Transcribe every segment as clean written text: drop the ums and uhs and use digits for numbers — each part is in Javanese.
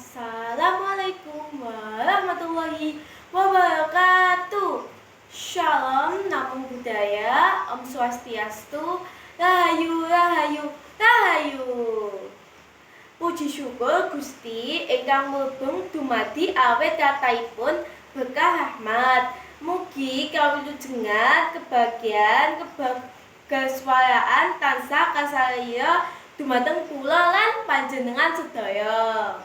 Assalamualaikum warahmatullahi wabarakatuh. Shalom, namo buddhaya, Om Swastiastu, Rahayu, Rahayu, Rahayu. Puji syukur Gusti ingkang mlebeng dumadi awit kathahipun berkah rahmat. Mugi kawilujengan kebahagiaan kebagaswaraan tansah kasalira dumateng kula lan panjenengan sedaya.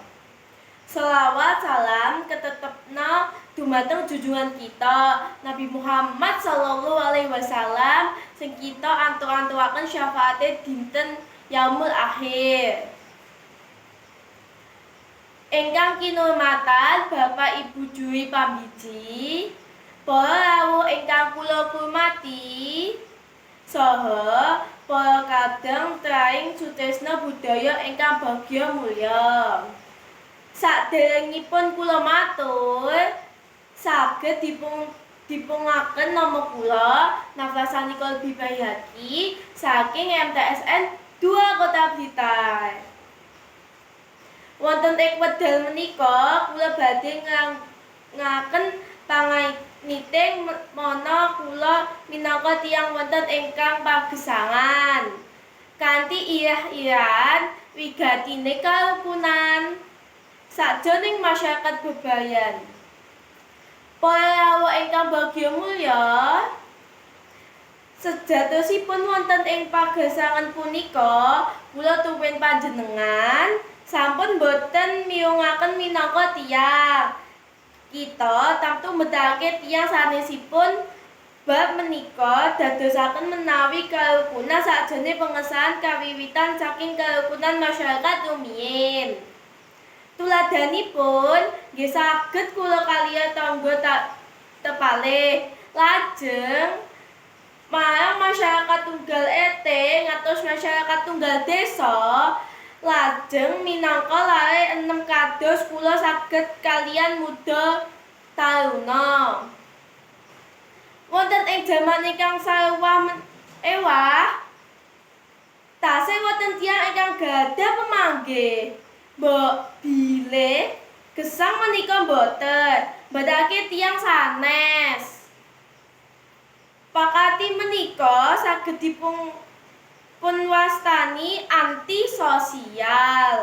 Selawat salam ketetepna dumateng junjungan kita Nabi Muhammad sallallahu alaihi wasallam sing kita antuk-antukaken syafaate dinten yaumul akhir. Ingkang kinurmatan Bapak Ibu juri pambiji, para rawuh ingkang kula kurmati, saha para kadang traing sutresna budaya ingkang bagya mulya. Saderengipun kula matur, saged dipungaken nama kula Nafasani Kolbi Bayhaqi saking MTSN 2 Kota Blitar. Wonten ing wekdal menika kula badhe ngrangaken panganiting mana kula minangka tiyang wonten ingkang pagesangan kanthi irah-irahan wigatine karukunan sakjroning masyarakat bebayan. Para rawuh ingkang bagya mulya, sejatosipun wonten ing pagesangan punika kula tuwin panjenengan sampun boten miyungaken minangka tiyang. Kita tamtu mbetahake tiyang sanesipun bab menika dadosaken menawi karukunan sakjane pengesahan kawiwitan saking karukunan masyarakat rumiyin. Tuladhanipun nggih saged kula kaliyan tangga tepalih lajeng marang masyarakat tunggal RT ngantos masyarakat tunggal desa lajeng minangka lare enem kados kula saged kaliyan muda taruna. Wonten ing jaman ingkang sarwah ewah tasih wonten tiyang ingkang gadah pemanggih. Mbok bilih gesang menika mboten mbetahake tiyang sanes. Pakati menika saged dipun wastani antisosial.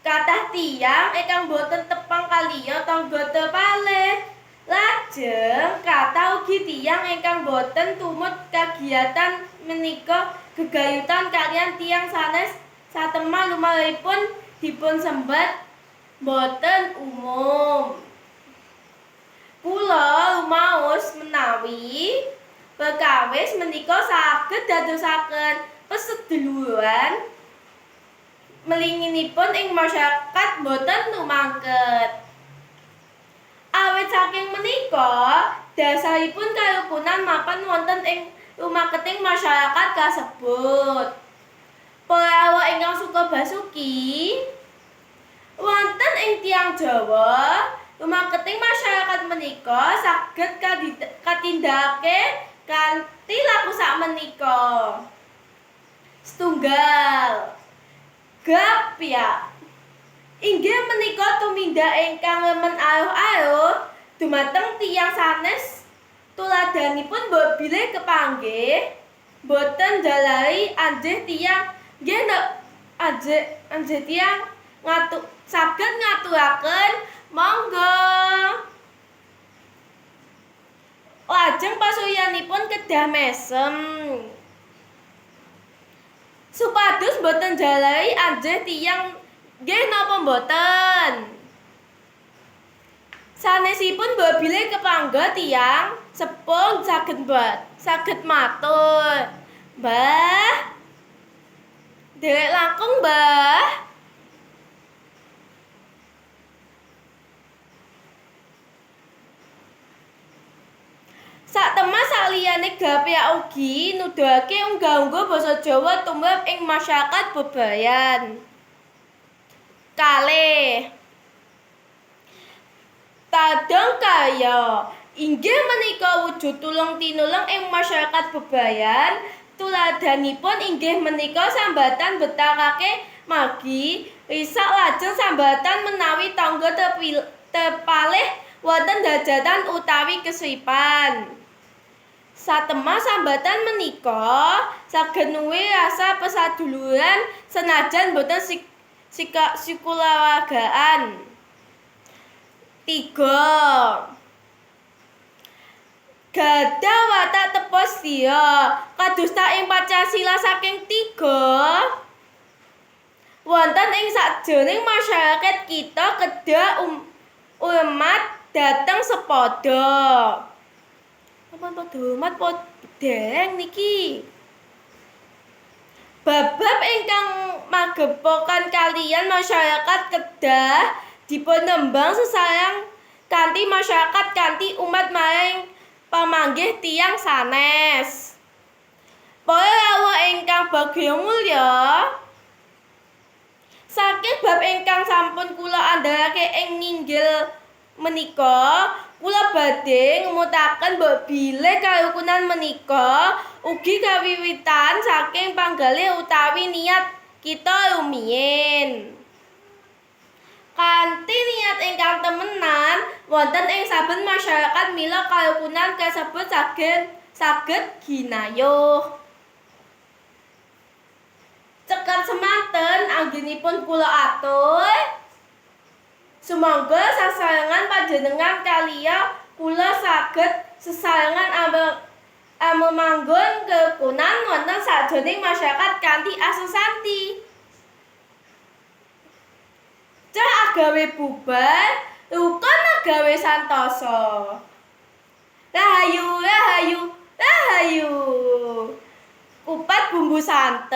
Kathah tiyang ingkang boten tepang kaliyan tangga tepalih. Lajeng kathah ugi tiyang ingkang boten tumut kagiyatan menika gegayutan kaliyan tiyang sanes satemah lumaripun dipunsembat boten umum. Kula rumaos menawi perkawis menika saged dadosaken peseduluran melinginipun ing masyarakat boten lumangket. Awit saking menika dasaripun karukunan mapan wonten ing rumaketing masyarakat kasebut. Para rawuh ingkang suka basuki, wonten ing tiyang Jawa, rumaketing masyarakat menika saged katindakake kanthi laku sakmenika. Setunggal, gapyak. Inggih menika tumindak ingkang remen aruh-aruh dumateng tiyang sanes tuladhanipun mbok bilih kepanggih boten njalari anjih tiyang nggih anjih tiyang saged ngaturaken monggo. Lajeng pasuryanipun kedah mesem supados boten njalari anjih tiyang nggih napa mboten. Sanesipun mbok bilih kepanggah tiyang sepuh saged matur, "Mbah, nderek langkung, Mbah." Satemah saliyane gapyak ugi nuduhake unggah-ungguh basa Jawa tumrap ing masyarakat bebayan. Kalih, tadang karya. Inggih menika wujud tulung tinulung ing masyarakat bebayan. Tuladhanipun inggih menika sambatan betakake margi Risak lajeng sambatan menawi tangga tepalih wonten hajatan utawi kesripan. Satemah sambatan menika saged nuwi rasa pesaduluran senajan boten sakulawargaan. 3. Gadah watak tepa setya. Kadusta ing Pancasila saking 3. Wonten ing sakjroning masyarakat kita kedah urmat dhateng sepada. Sampun padha hormat po dereng niki? Bab-bab ingkang magepokan kaliyan masyarakat kedah dipunembang sesarengan kanthi masyarakat kanthi umat maring pamanggih tiyang sanes. Para rawuh ingkang bagya mulya, saking bab ingkang sampun kula andharake ing nginggil menika, kula badhe ngemutaken mbok bilih karukunan menika ugi kawiwitan saking panggalih utawi niat kita rumiyin. Kanthi niat ingkang temenan wonten ing saben masyarakat, mila karukunan kasebut saged ginayuh. Cekap semanten anggenipun kula atur. Sumangga sasarengan panjenengan kaliya kula saged sesarengan amemanggon kerukunan wonten sajroning masyarakat kanthi asusanti. Cah agawe bubar, rukun agawe santosa. Rahayu, rahayu, rahayu. Kupat bumbu santen.